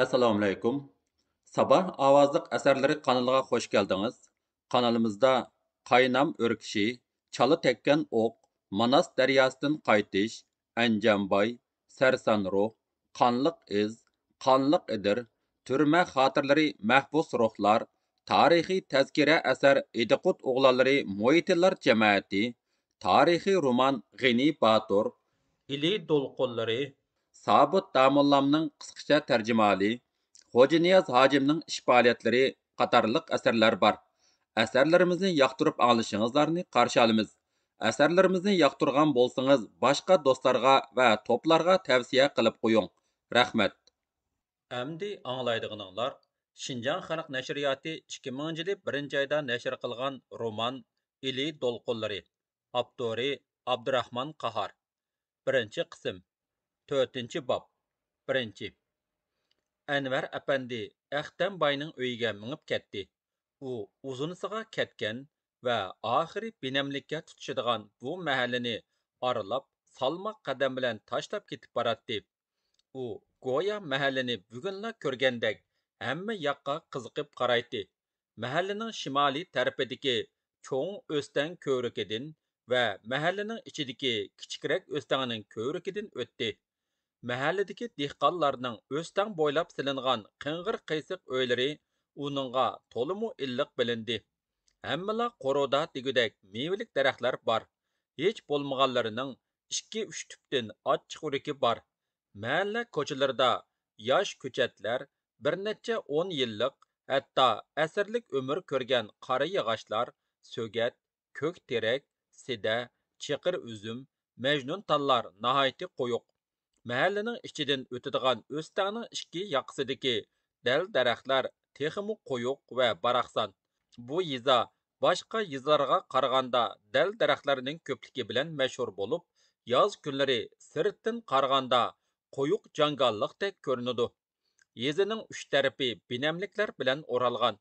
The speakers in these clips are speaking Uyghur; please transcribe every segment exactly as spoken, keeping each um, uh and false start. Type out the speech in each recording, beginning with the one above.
ئەسسالامۇئەلەيكۇم. ساباھ ئاۋازلىق ئەسەرلىرى قانىلىغا خوش كەلدىڭىز. قانىلىمىزدا قاينام ئۆركىشى، چالا تەگكەن ئوق، ماناس دەرياسىدىن قايتىش، ئەنجانباي، سەرسان روھ، قانلىق ئىز، قانلىق ئېدىر، تۈرمە خاتىرىلىرى، مەھبۇس روھلار، تارىخىي تەزكىرە ئەسەر ئىدىقۇت ئوغلانلىرى مۇھىتىنلار جەمەتى، تارىخىي رومان غېنى باتۇر، ئىلى دولقۇنلىرى، سابىت داموللامنىڭ قىسقىچە تەرجىمىھالى، خوجانىياز ھاجىمنىڭ ئىش پائالىيەتلىرى قاتارلىق ئەسەرلەر بار. ئەسەرلىرىمىزنى ياقتۇرۇپ ئاڭلىشىڭىزلارنى قارشى ئالىمىز. ئەسەرلىرىمىزنى ياقتۇرغان بولسىڭىز، باشقا دوستلارغا ۋە توپلارغا تەۋسىيە قىلىپ قويۇڭ. رەھمەت. ئەمدى ئاڭلايدىغىنىڭلار شىنجاڭ خەلق نەشرىياتى ئىككى مىڭىنچى يىلى بىرىنچى ئايدا نەشر قىلغان رومان ئىلى دولقۇنلىرى، ئاپتورى ئابدۇراخمان قاھار. بىرىنچى قىسىم. تۆتىنچى باب. بىرىنچى. ئەنۋەر ئەپەندى ئەختەم باينىڭ ئۆيىگە مېڭىپ كەتتى. ئۇ ئۇزۇنسىغا كەتكەن ۋە ئاخىرى بىنەملىككە تۇتىشىدىغان بۇ مەھەللىنى ئارىلاپ، سالماق قەدەم بىلەن تاشلاپ كېتىپ باراتتى. ئۇ گويا مەھەللىنى بۈگۈنلا كۆرگەندەك ھەممە ياققا قىزىقىپ قارايتتى. مەھەللىنىڭ شىمالىي تەرىپىدىكى چوڭ ئۆستەڭ كۆۋرۈكىدىن ۋە مەھەللىنىڭ ئىچىدىكى كىچىكرەك ئۆستەڭنىڭ كۆۋرۈكىدىن ئۆتتى. مەھەللىدىكى دېھقانلارنىڭ ئۆستەڭ بويلاپ سېلىنغان قىڭغىر قىيسىق ئۆيلىرى ئۇنىڭغا تولىمۇ ئىللىق بىلىندى. ھەممىلا قورۇدا دېگۈدەك مېۋىلىك دەرەخلەر بار. ھېچ بولمىغانلىرىنىڭ ئىككى-ئۈچ تۈپتىن ئاچچىق ئۆرۈكى بار. مەھەللە كوچىلىرىدا ياش كۆچەتلەر، بىر نەچچە ئون يىللىق، ھەتتا ئەسىرلىك ئۆمۈر كۆرگەن قارا ياغاچلار، سۆگەت، كۆك تېرەك، سىدە، چېقىر ئۈزۈم، مەجنۇن تاللار ناھايىتى قويۇق. مەھەللىنىڭ ئىچىدىن ئۆتىدىغان ئۆستەڭنىڭ ئىككى ياقىسىدىكى دەل دەرەخلەر تېخىمۇ قويۇق ۋە باراقسان. بۇ يېزا باشقا يېزىلارغا قارىغاندا دەل دەرەخلەرنىڭ كۆپلۈكى بىلەن مەشھۇر بولۇپ، ياز كۈنلىرى سىرتتىن قارىغاندا قويۇق جاڭگاللىقتەك كۆرۈنىدۇ. يېزىنىڭ ئۈچ تەرىپى بىنەملىكلەر بىلەن ئورالغان.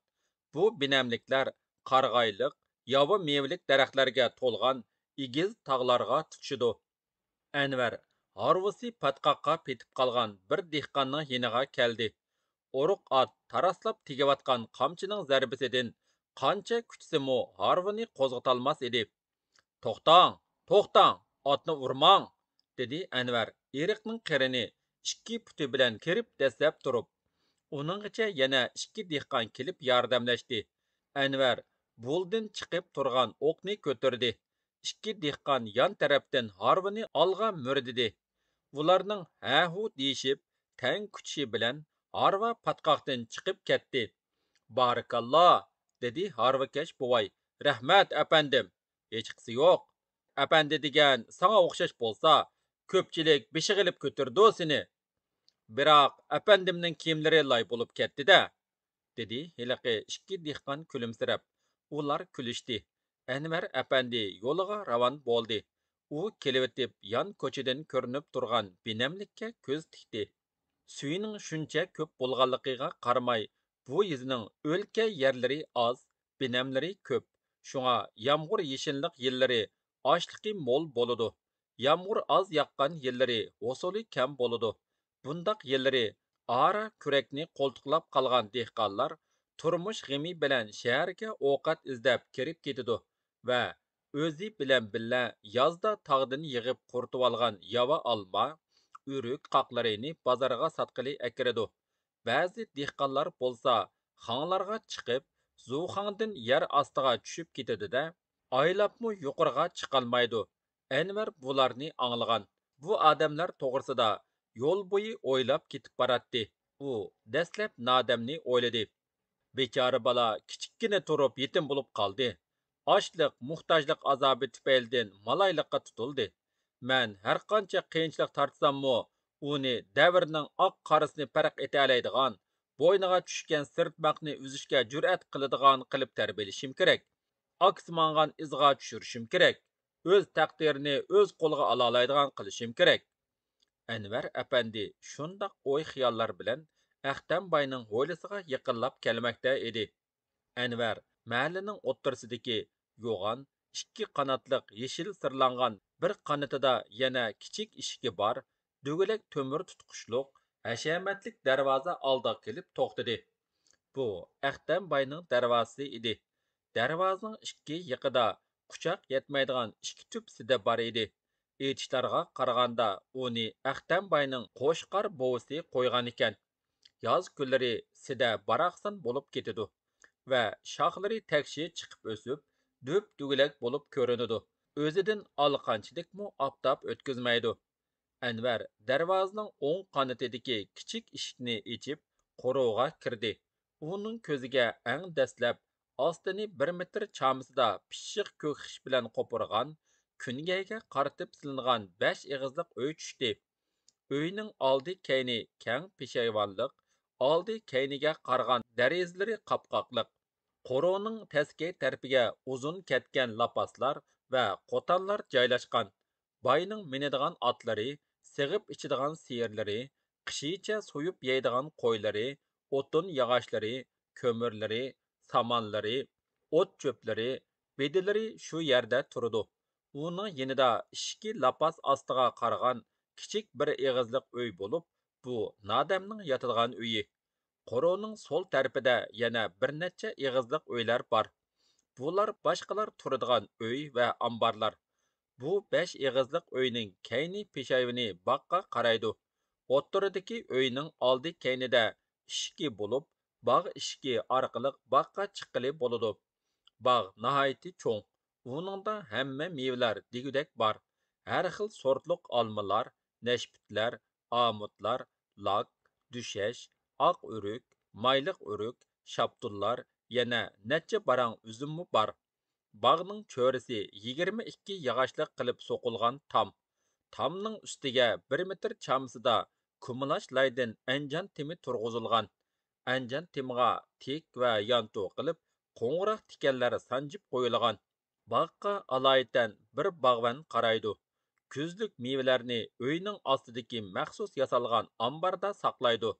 بۇ بىنەملىكلەر قارىغايلىق، ياۋا مېۋىلىك دەرەخلەرگە تولغان ئېگىز تاغلارغا تۇتىشىدۇ. ئەنۋەر ھارۋىسى پاتقاققا پېتىپ قالغان بىر دېھقاننىڭ يېنىغا كەلدى. ئورۇق ئات تاراسلاپ تېگىۋاتقان قامچىنىڭ زەربىسىدىن قانچە كۈچىسىمۇ ھارۋىنى قوزغىتالماس ئىدى. «توختاڭ، توختاڭ، ئاتنى ئۇرماڭ!» دېدى ئەنۋەر ئېرىقنىڭ قىرىنى ئىككى پۇتى بىلەن كېرىپ دەسسەپ تۇرۇپ. ئۇنىڭغىچە يەنە ئىككى دېھقان كېلىپ ياردەملەشتى. ئەنۋەر بۇلدىن چىقىپ تۇرغان ئوقنى كۆتۈردى. ئىككى دېھقان يان تەرەپتىن ھارۋىنى ئالغا مۈردىدى. ئۇلارنىڭ ھە-ھۇ دېيىشىپ، تەڭ كۈچىشى بىلەن ھارۋا پاتقاقتىن چىقىپ كەتتى. «بارىكاللا!» دېدى ھارۋىكەش بوۋاي. «رەھمەت، ئەپەندىم!» «ھېچقىسى يوق. ئەپەندى دېگەن ساڭا ئوخشاش بولسا، كۆپچىلىك بېشىغا ئېلىپ كۆتۈرىدۇ سېنى.» «بىراق، ئەپەندىمنىڭ كىيىملىرى لاي بولۇپ كەتتى-دە.» دېدى ھېلىقى ئىككى دېھقان كۈلۈمسىرەپ. ئۇلار كۈلۈشتى. ئەنۋەر ئەپەندى يولىغا راۋان بولدى. ئۇ كېلىۋېتىپ يان كوچىدىن كۆرۈنۈپ تۇرغان بىنەملىككە كۆز تىكتى. سۈيىنىڭ شۇنچە كۆپ بولغانلىقىغا قارىماي، بۇ يېزىنىڭ ئۆلكە يەرلىرى ئاز، بىنەملىرى كۆپ. شۇڭا يامغۇر يېشىللىق يىللىرى ئاشلىقى مول بولىدۇ. يامغۇر ئاز ياغقان يىللىرى ھوسۇلى كەم بولىدۇ. بۇنداق يىللىرى ئارا كۈرەكنى قولتۇقلاپ قالغان دېھقانلار تۇرمۇش غېمى بىلەن شەھەرگە ئوقەت ئىزدەپ كىرىپ كېتىدۇ ۋە ئۆزى بىلەن بىللە يازدا تاغدىن يىغىپ قۇرۇتۇۋالغان ياۋا ئالما، ئۆرۈك قاقلىرىنى بازارغا ساتقىلى ئەكىرىدۇ. بەزى دېھقانلار بولسا خاڭلارغا چىقىپ، زۇخاڭدىن يەر ئاستىغا چۈشۈپ كېتىدۇ-دە، ئايلاپمۇ يۇقىرىغا چىقالمايدۇ. ئەنۋەر بۇلارنى ئاڭلىغان. بۇ ئادەملەر توغرىسىدا يول بويى ئويلاپ كېتىپ باراتتى. ئۇ دەسلەپ نادەمنى ئويلىدى. «بىچارە بالا كىچىككىنە تۇرۇپ يېتىم بولۇپ قالدى. ئاچلىق، موھتاجلىق ئازابى تۈپەيلىدىن مالايلىققا تۇتۇلدى. مەن ھەرقانچە قىيىنچىلىق تارتساممۇ، ئۇنى دەۋرنىڭ ئاق قارىسىنى پەرق ئېتەلەيدىغان، بوينىغا چۈشكەن سىرتماقنى ئۈزۈشكە جۈرئەت قىلىدىغان قىلىپ تەربىيەلىشىم كېرەك. ئاكىسى ماڭغان ئىزىغا چۈشۈرۈشۈم كېرەك. ئۆز تەقدىرىنى ئۆز قولىغا ئالالايدىغان قىلىشىم كېرەك.» ئەنۋەر ئەپەندى شۇنداق ئوي-خىياللار بىلەن ئەختەم باينىڭ ھويلىسىغا يېقىنلاپ كەلمەكتە ئىدى. ئەنۋەر مەھەللىنىڭ ئوتتۇرىسىدىكى يوغان، ئىككى قاناتلىق يېشىل سىرلانغان، بىر قانىتىدا يەنە كىچىك ئىشىكى بار، دۆگىلەك تۆمۈر تۇتقۇچلۇق، ھەشەمەتلىك دەرۋازا ئالدىغا كېلىپ توختىدى. بۇ ئەختەم باينىڭ دەرۋازىسى ئىدى. دەرۋازىنىڭ ئىككى يېقىدا قۇچاق يەتمەيدىغان ئىككى تۈپ سىدە بار ئىدى. ئېيتىشلارغا قارىغاندا، ئۇنى ئەختەم باينىڭ قوچقار بوۋىسى قويغانىكەن. ياز كۈنلىرى سىدە باراقسان بولۇپ كېتىدۇ ۋە شاخلىرى تەكشى چىقىپ ئۆسۈپ، دۈپدۈگىلەك بولۇپ كۆرۈنىدۇ. ئۆزىدىن ئالىقانچىلىكمۇ ئاپتاپ ئۆتكۈزمەيدۇ. ئەنۋەر دەرۋازىنىڭ ئوڭ قانىتىدىكى كىچىك ئىشىكنى ئېچىپ، قورۇغا كىردى. ئۇنىڭ كۆزىگە ئەڭ دەسلەپ ئاستىنى بىر مېتىر چامىسىدا پىششىق كۆك خىش بىلەن قوپۇرغان، كۈنگەيگە قارىتىپ سېلىنغان بەش ئېغىزلىق ئۆي چۈشتى. ئۆينىڭ ئالدى كەينى كەڭ پېشايۋانلىق، ئالدى كەينىگە قارىغان دېرىزىلىرى قاپقاقلىق. قورۇنىڭ تەسكەي تەرىپىگە ئۇزۇن كەتكەن لاپاسلار ۋە قوتانلار جايلاشقان. باينىڭ مىنىدىغان ئاتلىرى، سېغىپ ئىچىدىغان سىيىرلىرى، قىشىچە سويۇپ يەيدىغان قويلىرى، ئوتۇن ياغاچلىرى، كۆمۈرلىرى، سامانلىرى، ئوت چۆپلىرى، بېدىلىرى شۇ يەردە تۇرىدۇ. ئۇنىڭ يېنىدا ئىشىكى لاپاس ئاستىغا قارىغان كىچىك بىر ئېغىزلىق ئۆي بولۇپ، بۇ نادەمنىڭ ياتىدىغان ئۆيى. قورۇنىڭ سول تەرىپىدە يەنە بىر نەچچە ئېغىزلىق ئۆيلەر بار. بۇلار باشقىلار تۇرىدىغان ئۆي ۋە ئامبارلار. بۇ بەش ئېغىزلىق ئۆينىڭ كەينى پېشايۋىنى باغقا قارايدۇ. ئوتتۇرىدىكى ئۆينىڭ ئالدى كەينىدە ئىشىكى بولۇپ، باغ ئىشىكى ئارقىلىق باغقا چىققىلى بولىدۇ. باغ ناھايىتى چوڭ. ئۇنىڭدا ھەممە مېۋىلەر دېگۈدەك بار. ھەر خىل سورتلۇق ئالمىلار، نەشپۈتلەر، ئامۇتلار، لاك، دۈشەش، ئاق ئۆرۈك، مايلىق ئۆرۈك، شاپتۇللار، يەنە نەچچە باراڭ ئۈزۈممۇ بار. باغنىڭ چۆرىسى يىگىرمە ئىككى ياغاچلىق قىلىپ سوقۇلغان تام. تامنىڭ ئۈستىگە بىر مېتىر چامىسىدا كۇمىلاچ لايدىن ئەنجان تېمى تۇرغۇزۇلغان. ئەنجان تېمىغا تىك ۋە يانتۇ قىلىپ قوڭغۇراق تىكەنلەر سانجىپ قويۇلغان. باغقا ئالايىتەن بىر باغۋەن قارايدۇ. كۈزلۈك مېۋىلەرنى ئۆينىڭ ئاستىدىكى مەخسۇس ياسالغان ئامباردا ساقلايدۇ.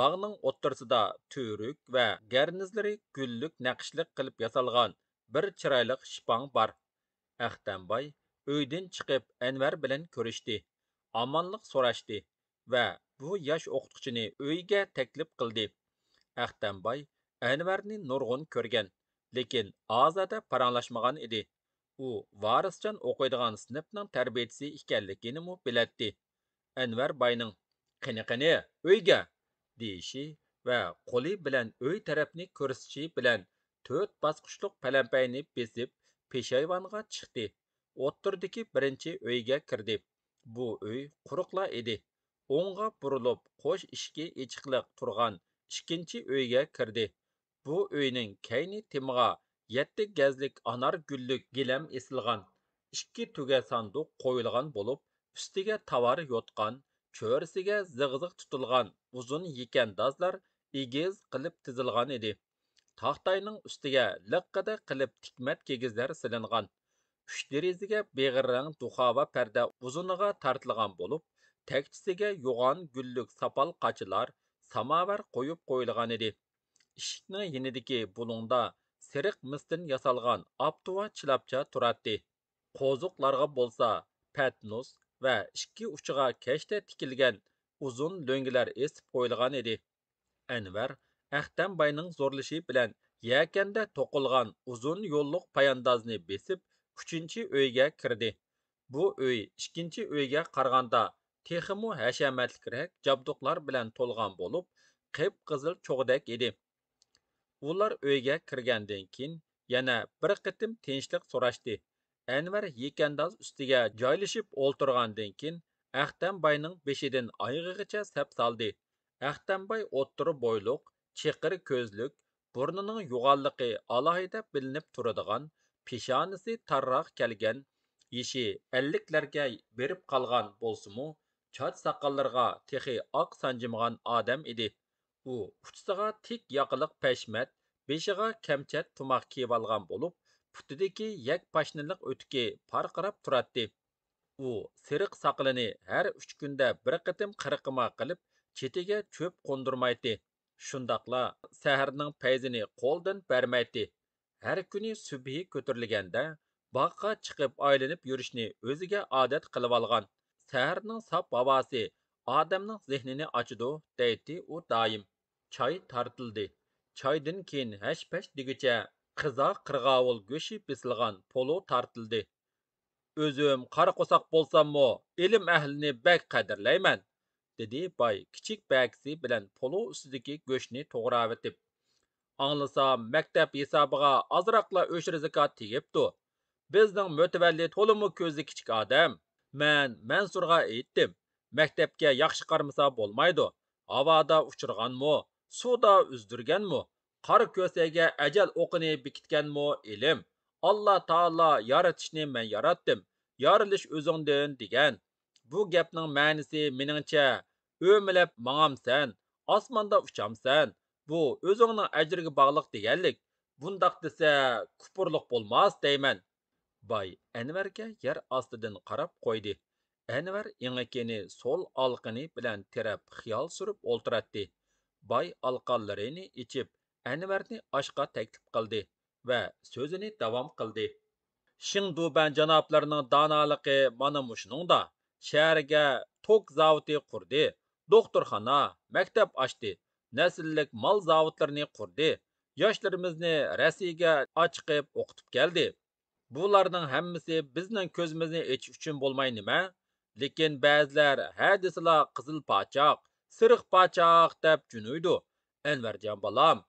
باغنىڭ ئوتتۇرىسىدا تۈۋرۈك ۋە گەرنىزلىرى گۈللۈك نەقىشلىك قىلىپ ياسالغان بىر چىرايلىق شىپاڭ بار. ئەختەم باي ئۆيدىن چىقىپ ئەنۋەر بىلەن كۆرۈشتى، ئامانلىق سوراشتى ۋە بۇ ياش ئوقۇتقۇچىنى ئۆيىگە تەكلىپ قىلدى. ئەختەم باي ئەنۋەرنى نۇرغۇن كۆرگەن، لېكىن ئازادە پاراڭلاشمىغان ئىدى. ئۇ ۋارىسجان ئوقۇيدىغان سىنىپنىڭ تەربىيەچىسى ئىكەنلىكىنىمۇ بىلەتتى. ئەنۋەر باينىڭ «قېنى، قېنى، ئۆيگە!» دېيىشى ۋە قولى بىلەن ئۆي تەرەپنى كۆرسىتىشى بىلەن تۆت باسقۇچلۇق پەلەمپەينى بېسىپ، پېشايۋانغا چىقتى. ئوتتۇرىدىكى بىرىنچى ئۆيگە كىردى. بۇ ئۆي قۇرۇقلا ئىدى. ئوڭغا بۇرۇلۇپ، قوش ئىشىكى ئېچىقلىق تۇرغان ئىككىنچى ئۆيگە كىردى. بۇ ئۆينىڭ كەينى تېمىغا يەتتە گەزلىك ئانار گۈللۈك گىلەم ئېسىلغان. ئىككى تۆگە ساندۇق قويۇلغان بولۇپ، ئۈستىگە تاۋار يوتقان، چۆرىسىگە زىغزىغ تۇتۇلغان ئۇزۇن يېكەندازلار ئېگىز قىلىپ تىزىلغان ئىدى. تاختاينىڭ ئۈستىگە لىققىدە قىلىپ تىكمەت كىگىزلەر سېلىنغان. ئۈچ دېرىزىگە بېغىر رەڭ دۇخاۋا پەردە ئۇزۇنىغا تارتىلغان بولۇپ، تەكچىسىگە يوغان گۈللۈك ساپال قاچىلار، ساماۋار قويۇپ قويۇلغانىدى. ئىشىكنىڭ يېنىدىكى بۇلۇڭدا سېرىق مىستىن ياسالغان ئاپتۇۋا چىلاپچا تۇراتتى. قوزۇقلارغا بولسا پەتنۇس ۋە ئىككى ئۇچىغا كەشتە تىكىلگەن ئۇزۇن لۆڭگىلەر ئېسىپ قويۇلغانىدى. ئەنۋەر ئەختەم باينىڭ زورلىشى بىلەن يەكەندە توقۇلغان ئۇزۇن يوللۇق پاياندازنى بېسىپ، ئۈچىنچى ئۆيگە كىردى. بۇ ئۆي ئىككىنچى ئۆيگە قارىغاندا تېخىمۇ ھەشەمەتلىكرەك جابدۇقلار بىلەن تولغان بولۇپ، قىپقىزىل چوغدەك ئىدى. ئۇلار ئۆيگە كىرگەندىن كېيىن يەنە بىر قېتىم تىنچلىق سوراشتى. ئەنۋەر يېكەنداز ئۈستىگە جايلىشىپ ئولتۇرغاندىن كېيىن، ئەختەم باينىڭ بېشىدىن ئايىغىغىچە سەپ سالدى. ئەختەم باي ئوتتۇرا بويلۇق، چېقىر كۆزلۈك، بۇرنىنىڭ يوغانلىقى ئالاھىدە بىلىنىپ تۇرىدىغان، پېشانىسى تارراق كەلگەن، يېشى ئەللىكلەرگە بېرىپ قالغان بولسىمۇ، چاچ ساقاللىرىغا تېخى ئاق سانجىمىغان ئادەم ئىدى. ئۇ ئۇچىسىغا تىك ياقىلىق پەشمەت، بېشىغا كەمچەت تۇماق كىيىۋالغان بولۇپ، پۇتىدىكى يەك پاشنىلىق ئۆتۈكى پارقىراپ تۇراتتى. ئۇ سېرىق ساقىلىنى ھەر ئۈچ كۈندە بىر قېتىم قىرقىما قىلىپ، چېتىگە چۆپ قوندۇرمايتتى. شۇنداقلا سەھەرنىڭ پەيزىنى قولدىن بەرمەيتتى. ھەر كۈنى سۈبھى كۆتۈرۈلگەندە، باغقا چىقىپ ئايلىنىپ يۈرۈشنى ئۆزىگە ئادەت قىلىۋالغان. سەھەرنىڭ ساپ ھاۋاسى ئادەمنىڭ زېھنىنى ئاچىدۇ، دەيتتى ئۇ دائىم. چاي تارتىلدى. چايدىن كېيىن ھەش-پەش دېگۈچە قىزا قىرغاۋۇل گۆشى بېسىلغان پولۇ تارتىلدى. ئۆزۈم قارا قورساق بولساممۇ، ئىلىم ئەھلىنى بەك قەدىرلەيمەن، دېدى باي كىچىك بەكىسى بىلەن پولۇ ئۈستىدىكى گۆشنى توغراۋېتىپ. ئاڭلىسام، مەكتەپ ھېسابىغا ئازراقلا ئۆشرە زاكات تېگىپتۇ. بىزنىڭ مۇتەۋەللى تولىمۇ كۆزى كىچىك ئادەم. مەن مەنسۇرغا ئېيتتىم، مەكتەپكە ياخشى قارىمىسا بولمايدۇ. ھاۋادا ئۇچۇرغانمۇ، سۇدا ئۈزدۈرگەنمۇ، قارا كۆسەيگە ئەجەل ئوقىنى بېكىتكەنمۇ ئىلىم. ئاللا تائالا يارىتىشنى مەن ياراتتىم، يارىلىش ئۆزۈڭدىن، دېگەن. بۇ گەپنىڭ مەنىسى مېنىڭچە، ئۆمىلەپ ماڭامسەن، ئاسماندا ئۇچامسەن، بۇ ئۆزۈڭنىڭ ئەجرىگە باغلىق دېگەنلىك. بۇنداق دېسە، كۇپۇرلۇق بولماس دەيمەن. باي ئەنۋەرگە يەر ئاستىدىن قاراپ قويدى. ئەنۋەر ئېڭىكىنى سول ئالىقىنى بىلەن تىرەپ خىيال سۈرۈپ ئولتۇراتتى. باي ئالىقانلىرىنى ئېچىپ، ئەنۋەرنى ئاشقا تەكلىپ قىلدى ۋە سۆزىنى داۋام قىلدى. شېڭدۇبەن جانابلىرىنىڭ دانالىقى مانا مۇشۇنىڭدا. شەھەرگە توك زاۋۇتى قۇردى، دوختۇرخانا، مەكتەپ ئاچتى، نەسىللىك مال زاۋۇتلىرىنى قۇردى، ياشلىرىمىزنى رەسىيەگە ئاچىقىپ ئوقۇتۇپ كەلدى. بۇلارنىڭ ھەممىسى بىزنىڭ كۆزىمىزنى ئېچىش ئۈچۈن بولماي نېمە؟ لېكىن بەزىلەر ھە دېسىلا قىزىل پاچاق، سېرىق پاچاق دەپ جۈنۈيدۇ. ئەنۋەرجان بالام،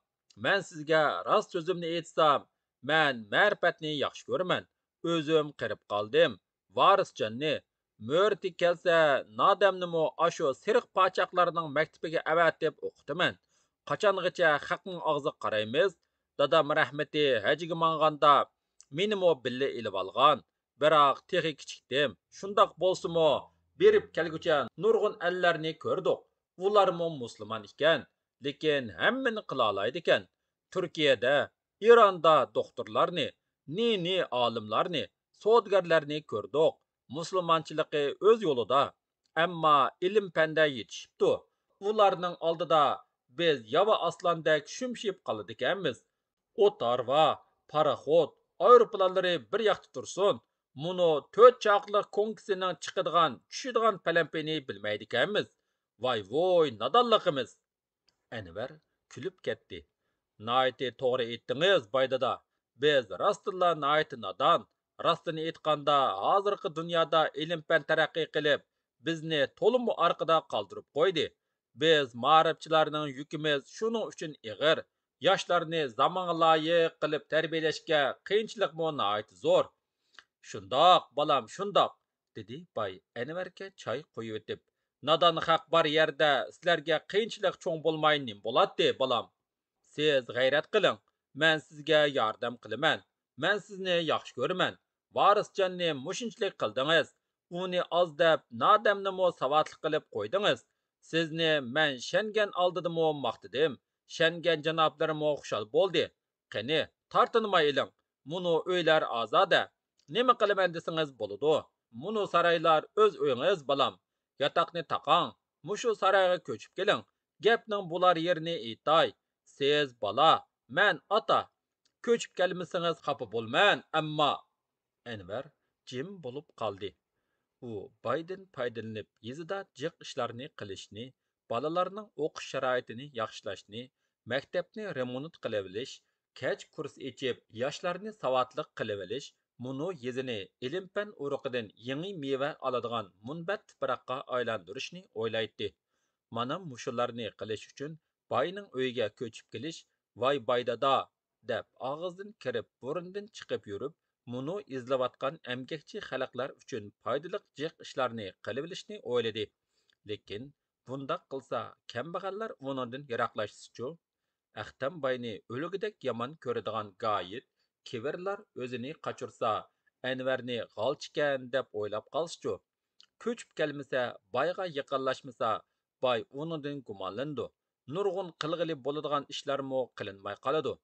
مەن سىزگە راست سۆزۈمنى ئېيتسام، مەن مەرىپەتنى ياخشى كۆرىمەن، ئۆزۈم قېرىپ قالدىم. ۋارىسجاننى، مۆرىتى كەلسە، نادەمنىمۇ ئاشۇ سېرىق پاچاقلارنىڭ مەكتىپىگە ئەۋەتىپ ئوقۇتىمەن. قاچانغىچە خەقنىڭ ئاغزىغا قارايمىز؟ دادام رەھمىتى ھەجگە ماڭغاندا مېنىمۇ بىللە ئېلىۋالغان. بىراق تېخى كىچىكتىم. شۇنداق بولسىمۇ، بېرىپ كەلگۈچە نۇرغۇن ئەللەرنى كۆردۇق. ئۇلارمۇ مۇسۇلمان ئىكەن، لېكىن ھەممىنى قىلالايدىكەن. تۈركىيەدە، ئىراندا دوختۇرلارنى، نى-نى ئالىملارنى، سودىگەرلەرنى كۆردۇق. مۇسۇلمانچىلىقى ئۆز يولىدا، ئەمما ئىلىم-پەندە يېتىشىپتۇ. ئۇلارنىڭ ئالدىدا بىز ياۋا ئاسلاندەك شۈمشىيىپ قالىدىكەنمىز. ئوت ھارۋا، پاراخوت، ئايروپىلانلىرى بىر ياقتا تۇرسۇن، مۇنۇ تۆت چاقىلىق كوڭكىسىنىڭ چىقىدىغان، چۈشىدىغان پەلەمپىيىنى بىلمەيدىكەنمىز. ۋاي-ۋۇي، نادانلىقىمىز! ئەنۋەر كۈلۈپ كەتتى. ناھايىتى توغرا ئېيتتىڭىز، باي دادا. بىز راستتىنلا ناھايىتى نادان. راستىنى ئېيتقاندا، ھازىرقى دۇنيادا ئىلىم-پەن تەرەققىي قىلىپ، بىزنى تولىمۇ ئارقىدا قالدۇرۇپ قويدى. بىز مائارىپچىلارنىڭ يۈكىمىز شۇنىڭ ئۈچۈن ئېغىر. ياشلارنى زامانغا لايىق قىلىپ تەربىيەلەشكە قىيىنچىلىقمۇ ناھايىتى زور. شۇنداق، بالام، شۇنداق، دېدى باي ئەنۋەرگە چاي قۇيۇۋېتىپ. نادان خەق بار يەردە سىلەرگە قىيىنچىلىق چوڭ بولماي نېمە بولاتتى، بالام؟ سىز غەيرەت قىلىڭ، مەن سىزگە ياردەم قىلىمەن. مەن سىزنى ياخشى كۆرىمەن. ۋارىسجاننى مۇشۇنچىلىك قىلدىڭىز. ئۇنى ئاز دەپ، نادەمنىمۇ ساۋاتلىق قىلىپ قويدىڭىز. سىزنى مەن شەنگەن ئالدىدىمۇ ماختىدىم. شەنگەن جانابلىرىمۇ خۇشال بولدى. قېنى، تارتىنماي ئېلىڭ. مۇنۇ ئۆيلەر ئازادە. نېمە قىلىمەن دېسىڭىز بولىدۇ. مۇنۇ سارايلار ئۆز ئۆيىڭىز، بالام. ياتاقنى تاقاڭ. مۇشۇ سارايغا كۆچۈپ كېلىڭ. گەپنىڭ بولار يېرىنى ئېيتاي. سىز بالا، مەن ئاتا. كۆچۈپ كەلمىسىڭىز خاپا بولىمەن، ئەمما. ئەنۋەر جىم بولۇپ قالدى. ئۇ بايدىن پايدىلىنىپ يېزىدا جىق ئىشلارنى قىلىشنى، بالىلارنىڭ ئوقۇش شارائىتىنى ياخشىلاشنى، مەكتەپنى رېمونت قىلىۋېلىش، كەچ كۇرس ئېچىپ ياشلارنى ساۋاتلىق قىلىۋېلىش، مۇنۇ يېزىنى ئىلىم-پەن ئۇرۇقىدىن يېڭى مېۋە ئالىدىغان مۇنبەت تۇپراققا ئايلاندۇرۇشنى ئويلايتتى. مانا مۇشۇلارنى قىلىش ئۈچۈن باينىڭ ئۆيىگە كۆچۈپ كېلىش، ۋاي باي دادا، دەپ ئاغزىدىن كىرىپ بۇرنىدىن چىقىپ يۈرۈپ، مۇنۇ ئېزىلىۋاتقان ئەمگەكچى خەلقلەر ئۈچۈن پايدىلىق جىق ئىشلارنى قىلىۋېلىشنى ئويلىدى. لېكىن بۇنداق قىلسا كەمبەغەللەر ئۇنىڭدىن يىراقلاشسىچۇ؟ ئەختەم باينى ئۆلگۈدەك يامان كۆرىدىغان گايىت كېۋىرلار ئۆزىنى قاچۇرسا، ئەنۋەرنى غالچىكەن دەپ ئويلاپ قالسىچۇ؟ كۆچۈپ كەلمىسە، بايغا يېقىنلاشمىسا، باي ئۇنىڭدىن گۇمانلىنىدۇ. نۇرغۇن قىلغىلى بولىدىغان ئىشلارمۇ قىلىنماي قالىدۇ.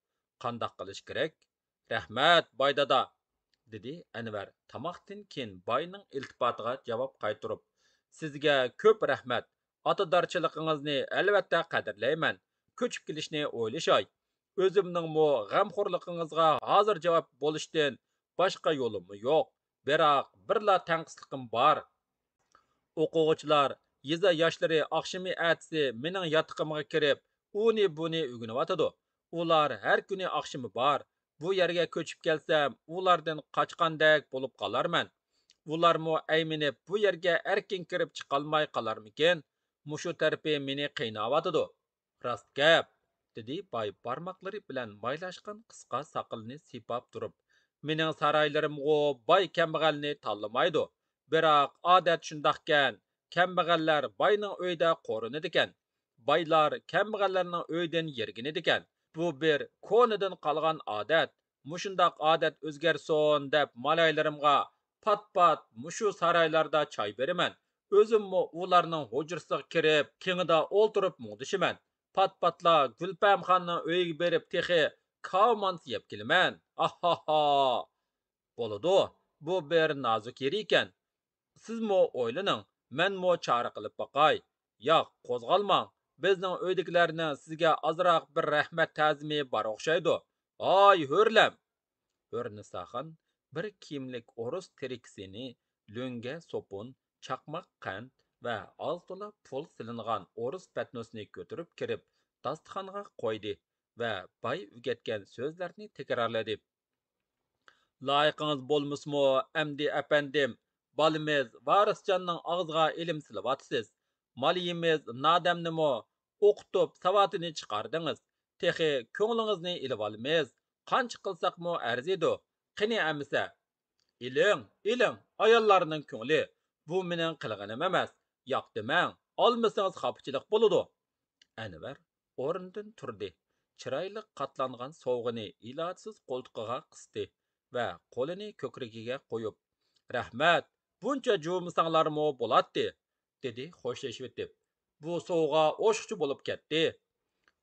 قانداق قىلىش كېرەك؟ رەھمەت، باي دادا، دېدى ئەنۋەر تاماقتىن كېيىن باينىڭ ئىلتىپاتىغا جاۋاب قايتۇرۇپ. سىزگە كۆپ رەھمەت. ئاتىدارچىلىقىڭىزنى ئەلۋەتتە قەدىرلەيمەن. كۆچۈپ كېلىشنى ئويلىشاي. ئۆزۈمنىڭمۇ غەمخورلۇقىڭىزغا ھازىر جاۋاب بولۇشتىن باشقا يولۇممۇ يوق. بىراق بىرلا تەڭقىسلىقىم بار. ئوقۇغۇچىلار يېزا ياشلىرى ئاخشىمى ئەتىسى مېنىڭ ياتىقىمغا كىرىپ، ئۇنى بۇنى ئۆگىنىۋاتىدۇ. ئۇلار ھەر كۈنى ئاخشىمى بار. بۇ يەرگە كۆچۈپ كەلسەم، ئۇلاردىن قاچقاندەك بولۇپ قالارمەن. ئۇلارمۇ ئەيمىنىپ بۇ يەرگە ئەركىن كىرىپ چىقالماي قالارمىكىن؟ مۇشۇ تەرىپى مېنى قىيناۋاتىدۇ. راست گەپ، دېدى باي بارماقلىرى بىلەن مايلاشقان قىسقا ساقىلىنى سىيپاپ تۇرۇپ. مېنىڭ سارايلىرىمغۇ باي كەمبەغەلنى تاللىمايدۇ. بىراق ئادەت شۇنداقكەن، كەمبەغەللەر باينىڭ ئۆيىدە قورۇنىدىكەن. بايلار كەمبەغەللەرنىڭ ئۆيىدىن يىرگىنىدىكەن. بۇ بىر كونىدىن قالغان ئادەت. مۇشۇنداق ئادەت ئۆزگەرسۇن دەپ مالايلىرىمغا پات-پات مۇشۇ سارايلاردا چاي بېرىمەن. ئۆزۈممۇ ئۇلارنىڭ ھۇجرىسىغا كىرىپ، كېڭىدا ئولتۇرۇپ مۇڭدىشىمەن. پات-پاتلا گۈلپەمخاننىڭ ئۆيىگە بېرىپ تېخى كاۋا مانتىسى يەپ كېلىمەن. ئاھاھا! بولىدۇ، بۇ بىر نازۇك يېرى ئىكەن. سىزمۇ ئويلىنىڭ، مەنمۇ چارە قىلىپ باقاي. ياق، قوزغالماڭ. بىزنىڭ ئۆيدىكىلەرنىڭ سىزگە ئازراق بىر رەھمەت تەزىمى بار ئوخشايدۇ. ھاي، ھۆرلەم! ھۆرنىساخان بىر كىيىملىك ئورۇس تىرىكىسىنى، لۆڭگە سوپۇن، چاقماق قەنت ۋە ئاز تولا پۇل سېلىنغان ئورۇس پەتنۇسنى كۆتۈرۈپ كىرىپ، داستىخانغا قويدى ۋە باي ئۆگەتكەن سۆزلەرنى تەكرارلىدى. لايىقىڭىز بولمىسىمۇ، ئەمدى ئەپەندىم، بالىمىز ۋارىسجاننىڭ ئاغزىغا ئىلىم سېلىۋاتىسىز. مالىيىمىز نادەمنىمۇ ئوقۇتۇپ ساۋاتىنى چىقاردىڭىز. تېخى كۆڭلىڭىزنى ئېلىۋالىمىز. قانچە قىلساقمۇ ئەرزىيدۇ. قېنى ئەمىسە. ئېلىڭ، ئېلىڭ، ئاياللارنىڭ كۆڭلى. بۇ مېنىڭ قىلغىنىم ئەمەس. ياق دېمەڭ، ئالمىسىڭىز خاپىچىلىق بولىدۇ. ئەنۋەر ئورنىدىن تۇردى. چىرايلىق قاتلانغان سوۋغىنى ئىلاجسىز قولتۇقىغا قىستى ۋە قولىنى كۆكرىكىگە قويۇپ، رەھمەت، بۇنچە جۇۋۇمىساڭلارمۇ بولاتتى، دېدى خوشلىشىۋېتىپ. بۇ سوۋغا ئوشۇقچە بولۇپ كەتتى.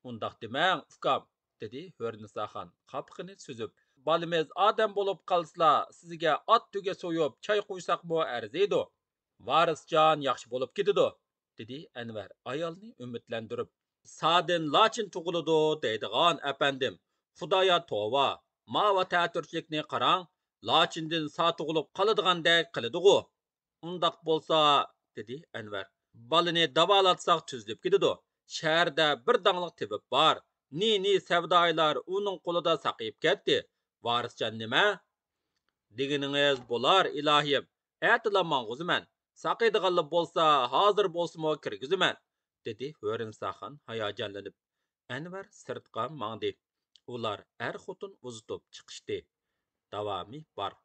ئۇنداق دېمەڭ، ئۇكام، دېدى ھۆرنىساخان قاپىقىنى سۈزۈپ. بالىمىز ئادەم بولۇپ قالسىلا، سىزگە ئات تۆگە سويۇپ چاي قۇيساقمۇ ئەرزىيدۇ. ۋارىسجان ياخشى بولۇپ كېتىدۇ، دېدى ئەنۋەر ئايالنى ئۈمىدلەندۈرۈپ. سادىن لاچىن تۇغۇلىدۇ دەيدىغان ئەپەندىم. خۇدايا توۋا، ماۋۇ تەتۈرچىلىكنى قاراڭ، لاچىندىن سا تۇغۇلۇپ قالىدىغاندەك قىلىدىغۇ. ئۇنداق بولسا، دېدى ئەنۋەر، بالىنى داۋالاتساق تۈزۈلۈپ كېتىدۇ. شەھەردە بىر داڭلىق تېبىپ بار. نى-نى سەۋدايىلار ئۇنىڭ قولىدا ساقىيىپ كەتتى. ۋارىسجان نېمە؟ دېگىنىڭىز بولار، ئىلاھىم. ئەتىلا ماڭغۇزىمەن. ساقىيدىغانلا بولسا، ھازىر بولسىمۇ كىرگۈزىمەن، دېدى ھۆرىنساخان ھاياجانلىنىپ. ئەنۋەر سىرتقا ماڭدى. ئۇلار ئەر-خوتۇن ئۇزىتىپ چىقىشتى. داۋامى بار.